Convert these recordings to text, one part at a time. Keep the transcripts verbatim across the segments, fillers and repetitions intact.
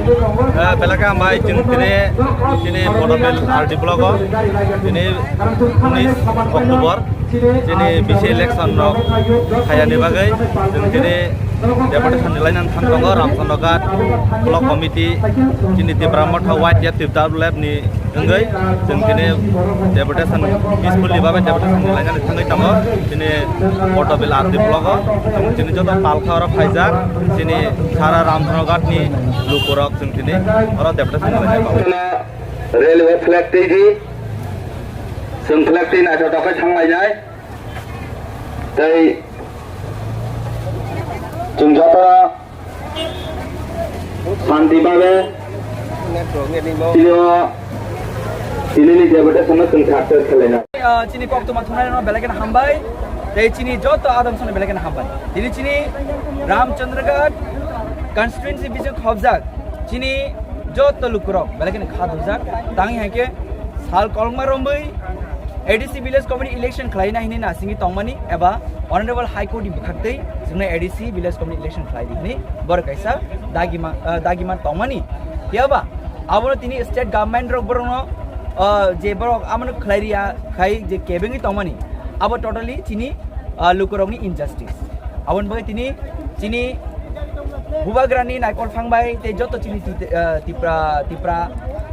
Eh, belai khe hambai chwng tini, tini Bodobil R D block o tini unis October chini B C election rok khaiyani bagwi chwng tini deputation ni lainani thang tongo Ramchandra Ghat block committee chini Tipra Motha Y T F Tipra Lab ni wngwi chwng tini deputation peacefully babe deputation ni lainani thangwi tongo chini Bodobil R D block o chwng tini joto palkha oro phaijak chini sara Ramchandra Ghat ni lukurok chwng tini oro deputation ni lainani bagwi. Railway flag twi di, chwng flag twi naithotok khe thanglainai. Tei chwng joto shanti babe tini o, tinini deputation no chwng success khlaina. Ah, chini koktwma thwngnairokno belai kheno hambai, tei chini joto adamsano belai kheno hambai. Tini chini Ramchandra Ghat constituency bising khobjak chini joto lukurok belai kheno kha dujak. Tangwi hai khe sal kolokma romwi A D C village committee election khlaina hinwi nasingwi tongmani eba Honorable High Court ni bwkhaktwi chwngno A D C village committee election khlai di hinwi borok kaisa dagima, ah, dagima tongmani. Phiya ba abono tini state government rok borokno, ah, je borok abono khlai riya khai je kebengwi tongmani, abo totally chini, ah, lukurokni injustice. Aboni bagwi tini chini bubagrani naikol phang bai tei joto chini T-, ah, Tipra, Tipra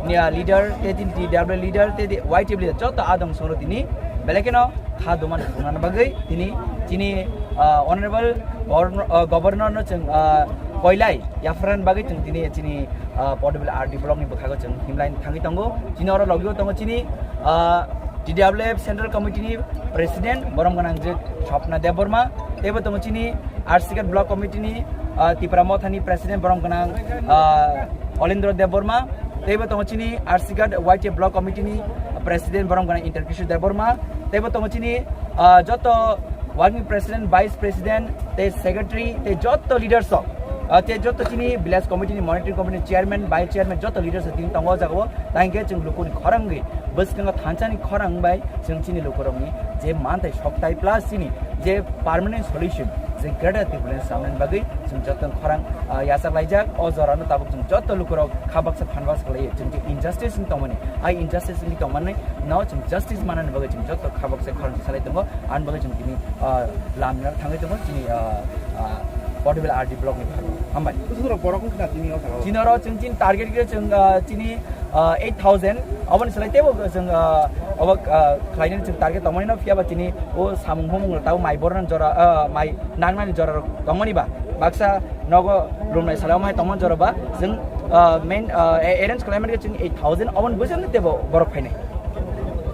ni, ah, leader tei chini T W leader tei Y T F leader joto adong songno tini belai kheno kha duman thwngna bagwi tini chini, ah, Honorable Governor, ah, Governor no chwng, ah, koilai yapharna bagwi chwng tini chini, ah, Bodobil R D block ni bwkhago chwng himlai thangwi tongo. Chini oro logio tongo chini, ah, T W F Central Committee ni President borom gwnang je Swapna Debbarma, teibo tongo chini R C Ghat Block Committee ni, ah, Tipra Motha ni President borom gwnang, ah, Olendra Debbarma, teibo tongo chini R C Ghat Y T F Block Committee ni President borom gwnang Inter Kishore Debbarma, teibo tongo chini, ah, joto Working President, Vice President, tei Secretary, tei joto leaders rok, ah, tei joto chini Village Committee ni Monitoring Committee ni Chairman, Vice Chairman, joto leaders rok tini tongo o jaga o. Tangkhe chwng lukuni khorang wngwi, bwskango thansani khorang wngbai chwng chini lukurokni je manthai sokthai plus chini je permanent solution, je Greater Tipraland samnani bagwi chwng joto khorang, ah, yachak laijak. O jorano tabuk chwng joto lukurok kha baksa phan baksa khlaiwi chwng je injustice wng tongmani, a injustice wngwi tongmani no chwng justice manani bagwi chwng joto kha baksa khorang salai tongo. Ani bagwi chwng tini, ah, lamjak thangwi tongo chini, ah, ah, Bodobil R D block ni pharma. Hambai. Bwswk borok wngkha tini o jaga o? Chini oro chwng chini target khe chwng, ah, chini, ah, eight thousand. Oboni slai teibo chwng, ah, obo, ah, khlainani chwng target tongmani no, phiya ba chini o samung humung rok tabo mai bornani jora, ah, mai nangnani jora rok tongmani ba. Baksa nogo rumnai salo mai tongmani jora ba chwng, ah, main, ah, a-, arrange khlaimani khe chwng eight thousand. Oboni bwskango teibo borok phainai.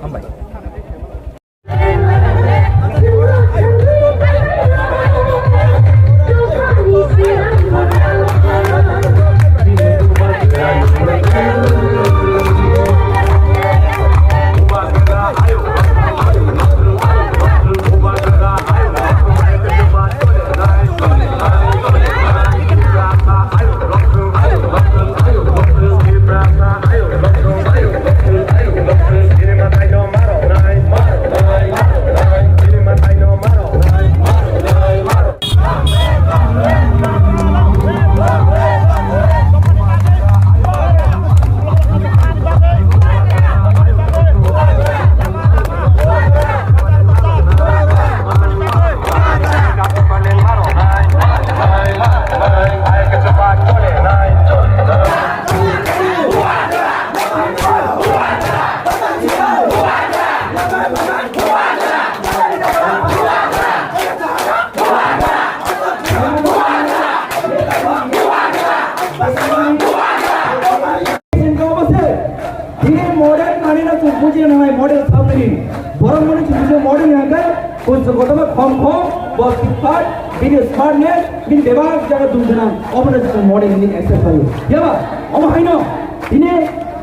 Hambai. Tini model manwi no chwng buji nangnai, model samani. Borok mani chwng buji model hwnkhe, kunsu kotorma khom khom, bo smart, bini smartness, bini bebak jaga dum gwnang, obono chwng model hinwi accept khlaio. Phiya ba, omo haino, tini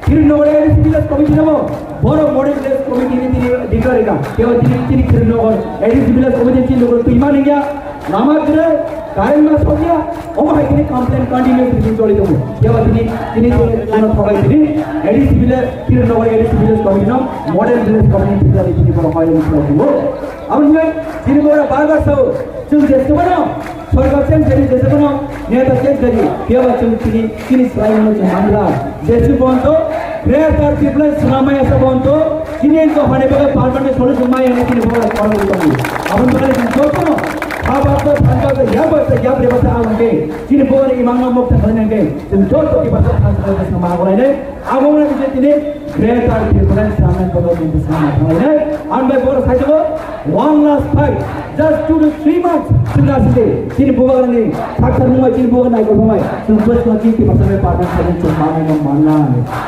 Kiran Nagar A D C Village Committee no, borok model village committee ni tini declare kha. Phiya ba tini, tini Kiran Nagar A D C Village Committee chini logo twi ma nangya. Lama gre, current ma sokya, omo hai tini complaint continue tini choli tongo. Phiya ba tini, tini tini ano thokai tini, A D C village, Kiran Nagar A D C village committee no, model village committee tini tini borok hai tini choli tongo. Aboni bagwi tini borok bar bar sao, chwng jeswkano, sorkar chwng jeni jeswkano, Neta case gari, piyaba chwng chini, chini swlaimano chwng manla. Jesi bonto, Greater Tipraland swnamaya sa bonto, chini dophani bagwi permanent solution maya hwnwi chini bokol kono tongo. Aboni bagwi chwng jotono, habak to, phanjak to, yabak to, yabre basa aboni bagwi, chini bokol imangno mokta khlaina bagwi, chwng joto Tiprasa phanjak to sama agolainai. Abo wngkha je tini Greater Tipraland swnamnani bagwi chwng bwskango ma thanglainai. Ang bai borok sai tongo, one last fight, just two to three months chwng aswk de chini bubagrani thakthar mungbai, chini bubagrani naikol mungbai chwng bwskango chini Tiprasa bai parliament side chwng manwi no manna.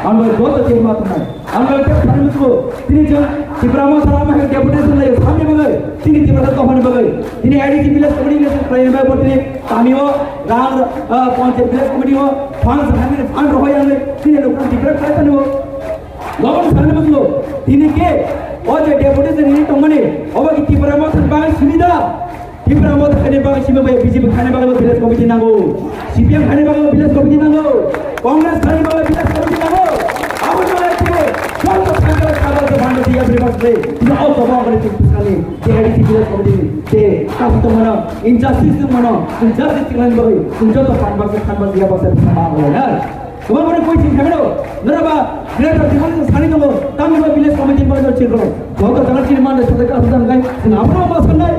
Ang bai joto chini ma tongnai. Ang bai tei thani musugo tini chwng Tipra Motha rama hai deputation lai samni bagwi, chini Tiprasa dophani bagwi, tini A D C village committee election khlaina bai bo tini Kami o rang, ah, panchayat village committee o fund, fund rohoi ang le, tini lokno different khai tani o. Lokno sani bwslo, tini ke, o je deputy se nini tongmani, obo ki Tipra Motha ni bagwi simi da? Tipra Motha khaini bagwi simi bai B J P khaini bagwi village committee nango. C P M khaini bagwi village committee nango. Congress khaini bagwi village committee nango. Abo no lai tini, joto thangkara khabar de bhando diya bri bas le, tini o jobo ang le tini bwskango. J I D C village committee ni je kaisa tongmano, injustice tongmano, injustice tongmani bagwi chwng joto khan baksa, khan baksa, yak baksa bwsa ma wngnai na. Kwbangmano koi chini thamino, noraba Greater Tipraland sani tongo, tamni ba village committee ni bagwi chini rok. Joto jaga chini mande sade kaisa tongkha, chwng abono ma sanai.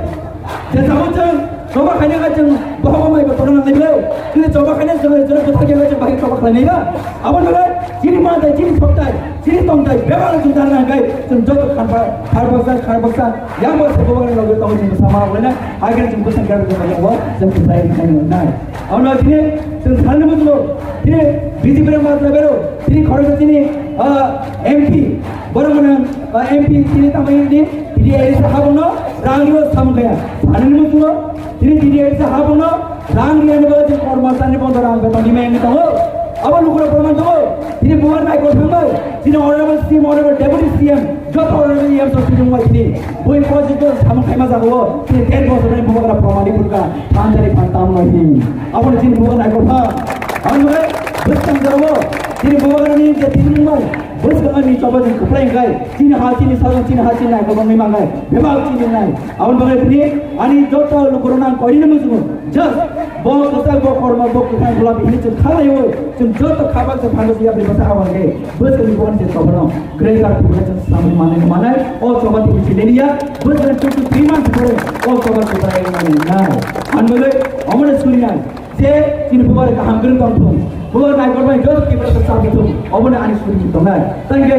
Je jabo chwng choba khaina kha chwng bohogo mai ba tongna nangnai bro. Chini choba khaina chwng chwng kwthar khe chwng bahai choba khlainai ba. Aboni bagwi chini mande, chini soktai, chini tongtai, bebak chwng darna hwnkhe chwng joto kharba-, kharbaksa, kharbaksa, yang bo sabo wani loge tong chwng sama wani, hai khe chwng bwsang khe chwng bo chwng bwsang khe nai. Aboni bagwi chini chwng salni musulo, chini B J P rok ma bero, chini khoroksa chini, ah, M P, borok mane, ah, M P chini tamani ni, chini A D C habuno, rang yo samung kaya. Salni musulo, chini chini A D C habuno, rang riyani bagwi chini kormosani bondo rang beton di mayani tongo. Abo lukura proman tongo. Chini buar nai ko thango. Chini honorable C M, honorable deputy C M, joto honorable E M so chini wai chini. Bui positive samung khaima jago. Chini ten bosor ni bubagra promani kurka. Thanjani phantam nai chini. Abo chini buar nai ko tha. Ang nai, bwsang jago. Chini bubagra ni je chini mai. Bwskango ni choba chwng kwplai wngkha, chini ha, chini sajwk, chini ha, chini nai, kwbangni mangai, bebak chini nai. Aboni bagwi tini ani joto lukurokno ang koinwi muchungo, just bo kwchak, bo kormo, bo kwthang, bo labi hwnwi chwng kha laiwi, chwng joto kha baksa phango se yapri bwsa aboni khe bwskangni bokni se choba no Greater Tipraland chwng samung manai, manai, o choba tini chini ya, bwskangni two to three months pore o choba kwchak manai nai. Aboni bagwi omono suri nai. Je chini bubar kaham kwrwng tong thung, bubar naikolmani joto Tiprasa chapri thung, obono ani suri tongnai. Tangkhe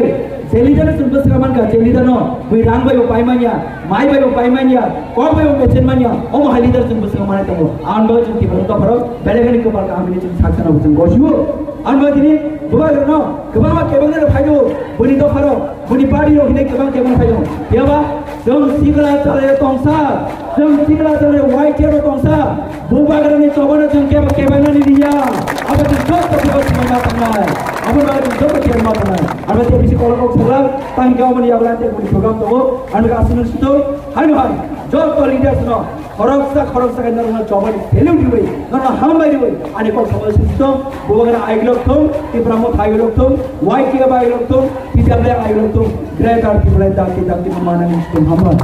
je leader no chwng bwswk mankha, je leader no bui rang bai bo pai manya, mai bai bo pai manya, kok bai bo mechen manya, omo hai leader chwng bwswk manai tongo. Ang bo chwng Tiprasa dopharo belai khani kwpal kaham hwnwi chwng saksa no chwng gosio. Ang bo tini bubar no kwbangma kebengni rok phaido, buni dopharo. Buni party rok hinwi kwbang kebang phai tongo. Phiyaba chwng sikla chale tongsa, chwng sikla chale Y T F tongsa, bubagrani chobano chwng keba kebanani riya. Abo chwng joto kebo chwng ma tangnai. Abo ba chwng joto kebo ma tangnai. Abo te bisi kolok kok sala, tang kebo mani yabla te buni program tongo. Ano ka asino sito, haino hai, joto leaders no. Khoroksa khoroksa khe norokno chobani value riwi, norokno hambai riwi, ani kok samani sujito, bubagra aigilok thung, Tipra Motha aigilok thung, Y T F aigilok thung, T W aigilok thung, Greater Tipraland dakti dakti manani sujito hambai.